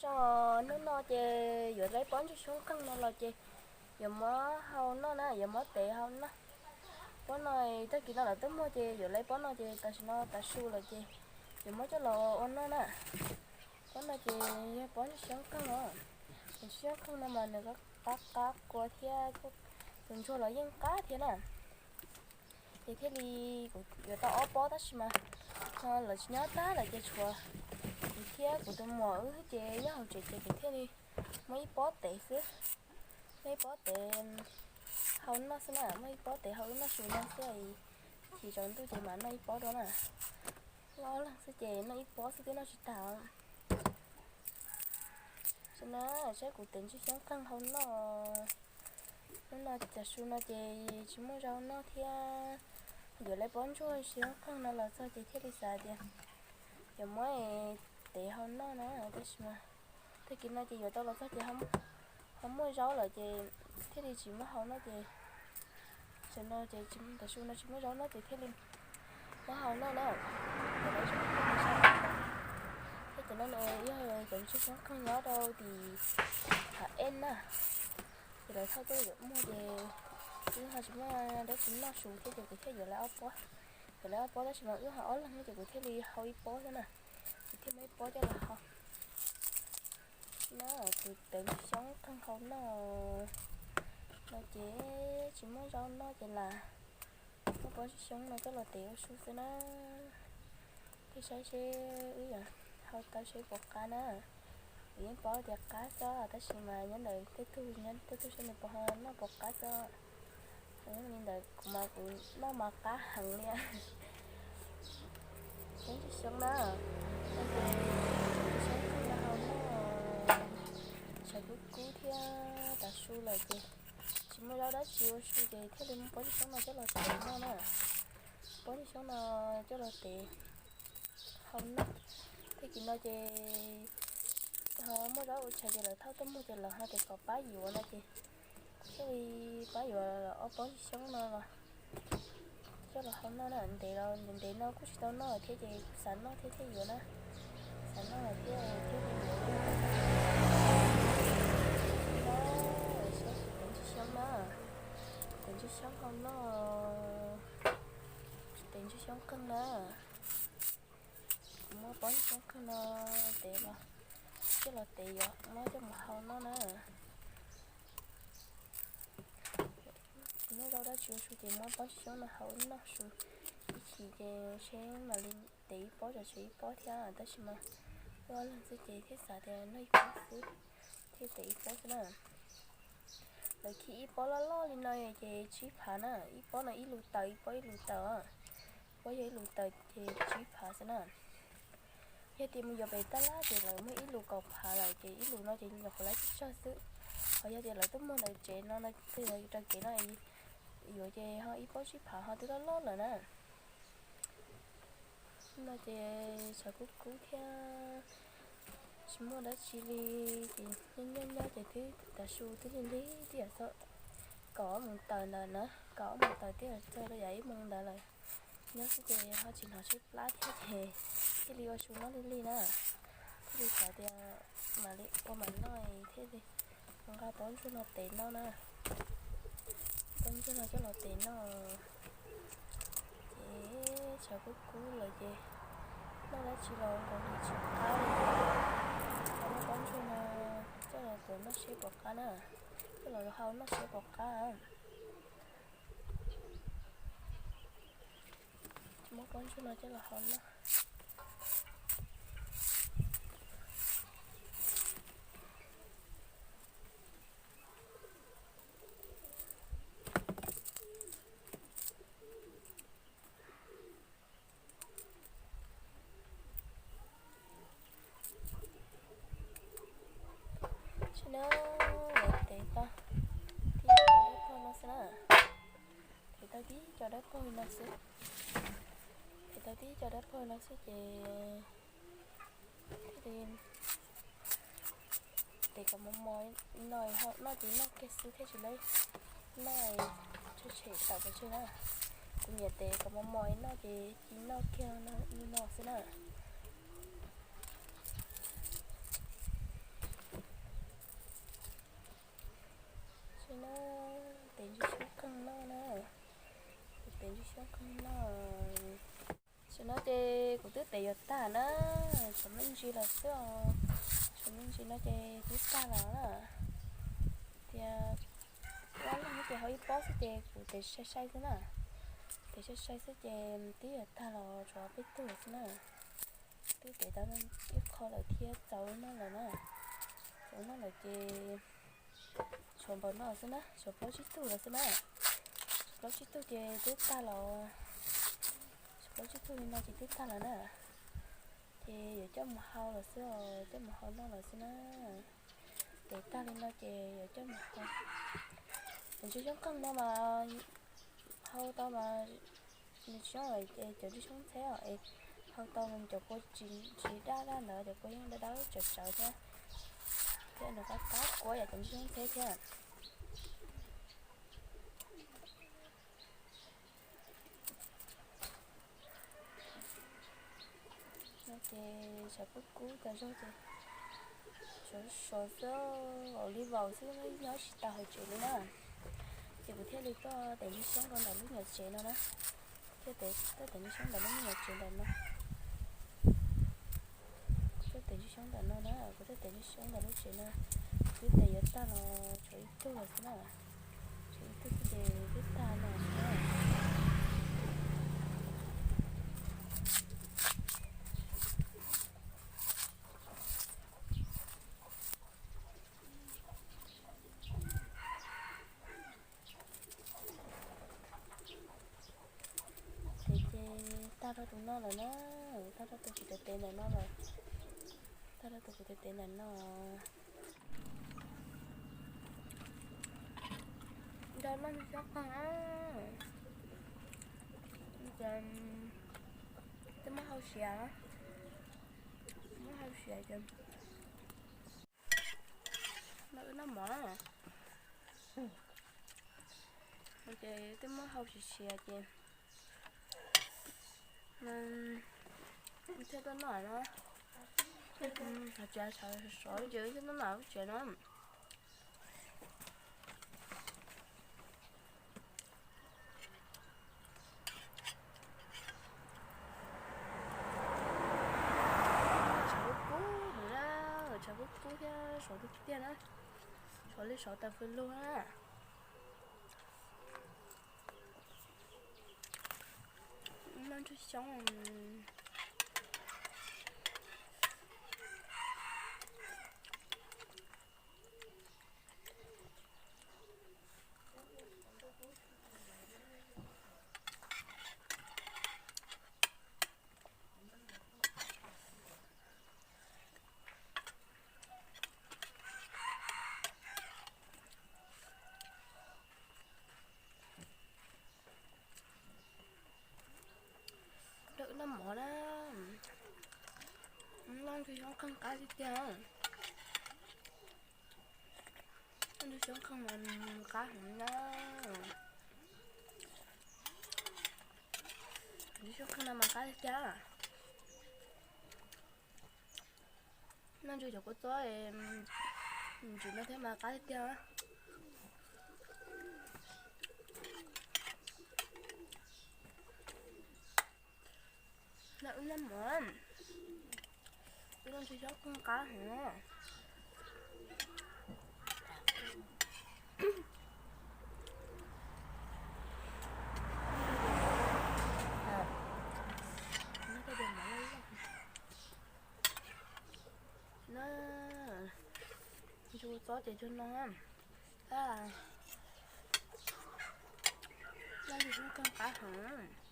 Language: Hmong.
Zoo, hnub no ces yuav tau ib pob ntsuag xyoob qeeg no los ces yuav muab hau noj na, yuav muab tev hau noj. Pob no tag kis no lawv twb muag ces yuav tau ib pob no ces tam sim no tav su lawm ces yuav muab coj los ua noj na. Pob no ces yog pob ntsuag xyoob qeeg os. Ntsuag xyoob qeeg no mas nws qab qab kua thiab tus ntsuag los yeej qab thiab na. Ces thiaj li kuv yuav tau ob pob tab sis mas lawv tsis nyob tag lawm ces tshuav kuv thiab kuv tus muam wb ces nyob hauv tsev ces kuv thiaj li muab ib pob tev xwb. Muab ib pob tev hau noj xwb na, muab ib pob tev hau wb noj su no xwb. Chim tsaus ntuj ces mam noj ib pob dua na. Ob leeg xwb ces noj ib pob xwb twb noj tsis tag. Saib na, saib kuv tev ntsuag xyoob qeeg hau noj. Hnub no tav su no ces tsis muaj zaub noj thiab, yuav tau pob ntsuag xyoob qeeg no los txog ces thiaj li xav tias yuav muab tev hau noj na, tab sis mas tag kis no ces yuav tau los txog ces ho muaj zaub lawm ces thiaj li tsis muab hau noj ces, tam no ces tav su no tsis muaj zaub noj ces thiaj li muab hau noj na. Thiab cov no yog cov ntsuag xyoob qeeg nyob rau tim Hav Ej na. Ces lawv thauj tuaj yuav muag ces wb ho tsis muaj dab tsi noj su thiab ces kuv thiaj yuav lawv ob pob. Yuav lawv ob pob tab sis mas wb ho ob leeg ces kuv thiaj li hau ib pob xwb na. Kuv thiaj muab ib pob coj los hau. Na, kuv tev ntsuag xyoob qeeg hau noj no ces tsis muaj zaub noj ces lam muab pob ntsuag xyoob no coj los tev ua su xwb na. Thiaj saib seb wb yuav hau tau seb puas qab na. Kuv yeej paub tias qab xwb tab sis mas nyob ntawm tej tug, nyob tej tug seb nws puas ho noj puas qab xwb. Li ntawd kuv mas kuv noj mas qab heev li. Pob ntsuag xyoob na, ntsuag xyoob qeeg no hau noj, tshav kub kub thiab tav su lawm ces tsis muaj zaub dab tsi ua su ces thiaj li muab pob ntsuag xyoob no coj los tev noj na. Pob ntsuag xyoob no coj los tev hau noj. Tag kis no ces ho muaj zaub ua tshais ces lawv thauj tuaj muag ces lawv ho tias kom pab yuav no ces kuv thiaj li pab yuav ob pob ntsuag xyoob no los coj los hau noj na. Ntev los ntev no kuj tsis tau noj thiab ces xav noj thiab thiaj yuav na. Xav noj thiab thiaj li yuav. Saib kuv tev ntsuag xyoob na, kuv tev ntsuag xyoob hau noj, kuv tev ntsuag xyoob qeeg na. Kuv muab pob ntsuag xyoob qeeg no tev los, coj los tev yuav muab coj mus hau noj na. Noj zaub dab tsi ua su ces muab pob ntsuag xyoob no hau noj su ib chim ces seb mam li tev ib pob tso tseg ib pob thiab tab sis mas wb ob leeg xwb ces thiaj xav tias noj ib pob xwb, thiaj tev ib pob xwb na. Lawv khi ib pob loj loj li no ces tsib phav na, ib pob no ib lus taws ib pob ib lus taws, ib pob yog ib lus taws ces tsib phav xwb na. Yog tias mus yuav pem tab laj ces lawv muag ib lus kaum phav lawm ces ib lus no ces nyuam qhuav lab tsawg tsawg xwb. Ho yog tias lawv tuaj muag ntawm tsev no no, rau kev no yuav ces ho ib pob tsib phav ho twb loj loj lawm na. No ces tshav kub kub thiab tsis muaj dab tsi li ces nyob nyob nyob ces twb tav su twb lig lig twb yam txog kaum ob moos taws ntawd na, kaum ob moos taws twb yam txog rau yam ib moos ntawd lawm. Nyob xwb ces ho tsis hnov tshaib plab thiab ces thiaj li ua su noj lig lig na. Thiaj li xav tias mam li ua mam noj thiaj li nqa pob ntsuag no tev noj na. Pob ntsuag no coj los tev noj ces tshav kub kub lawm ces noj dab tsi los nkaus li tsis qab li. Muab pob ntsuag no coj los tuav noj seb puas qab na, coj los hau noj seb puas qab. Muab pob ntsuag no coj los hau noj. Tsis na, tev tau tib co dawb paug no xwb na. Tev tau tib co dawb paug no xwb. Tev tau tib co dawb paug no xwb ces thiaj li tev kom mos mos no ho noj ces noj kiag xwb thiaj tsis lawv noj tsam tshem tawm pov tseg na. Kuv nyiam tev kom mos mos noj ces cia noj kiag li no xwb na. Coob kawg no. Tam sim no ces kuv twb tev yuav tag na, tshuav me ntsis los xwb os. Tshuav me ntsis no ces twb tag los na. Tias kuv ob leeg ces haus ib pob xwb ces kuv tev sai sai xwb na. Tev sai sai xwb ces twb yuav tag los tshuav peb tug lawm xwb na. Twb tev tau ib qho lawm thiab txaus noj lawm na. Txaus noj lawm ces tshuav npaum no xwb na, tshuav plaub tsib tug lawm xwb na. Tshuav plaub tsib tug ces twb tag los, tshuav plaub tsib tug li no ces twb tag lawm na. Ces yuav coj mus hau lawm xwb os, coj mus hau noj lawm xwb na. Tev tag li no ces yuav coj mus hau. Cov ntsis xyoob qeeg no mas hau tau mas nws tsis zoo lawm ces cov ntsis xyoob ntxheb os es hau tau mas cov kua tsis, tsis daj daj ntawd, cov kua yeej dawb dawb tsawv tsawv thiab, thiab nws qab qab kua yam cov ntsis xyoob ntxheb thiab. No ces tshav kub kub tas zog ces tshuav sov xwb, vaum li vaum xwb, nyob tsis tau hauv tsev li na. Ces kuv thiaj li tuaj tev ntsis xyoob rau ntawm lub nyuam tsev no na. Thiaj tuaj tev ntsis xyoob ntawm lub me nyuam tsev ntawm no. Kuv tuaj tev ntsis xyoob ntawm no na, kuv tuaj tev ntsis xyoob ntawm lub tsev no. Twb tev yuav tag los tshuav ib tug lawm xwb na. Tshuav ib tug xwb ces twb tag no na. Tev ces tag rau tus no lawm na, tag rau tus kuv tev tev ntawm no lawm, tag rau tus kuv tev tev ntawm no. Nrog noj xyoob qeeg na, ces twb muab hau siav, muab hau siav ces no wb noj mov. Ces twb muab hau siav siav ces thiaj tuaj noj no. Hauv tsev sov sov ces thiaj tuaj noj hauv tsev no. Tshav kub kub heev na, tshav kub kub thiab sov tiag tiag na, sov li sov tas fwj lug na. Noj ntsuag xyoob. Nrog wb noj mov na, noj ntsuag xyoob qeeg qab tiag tiag. Noj ntsuag xyoob qeeg mas qab heev na. Ntsuag xyoob qeeg no mas qab tiag tiag. Noj ntsuag cov kua txob ntsuag no thiab mas qab tiag tiag. Noj wb noj mov, wb noj ntsuag xyoob qeeg qab heev. Noj ntsuag txob ces tsuag no, noj ntsuag xyoob qeeg qab heev.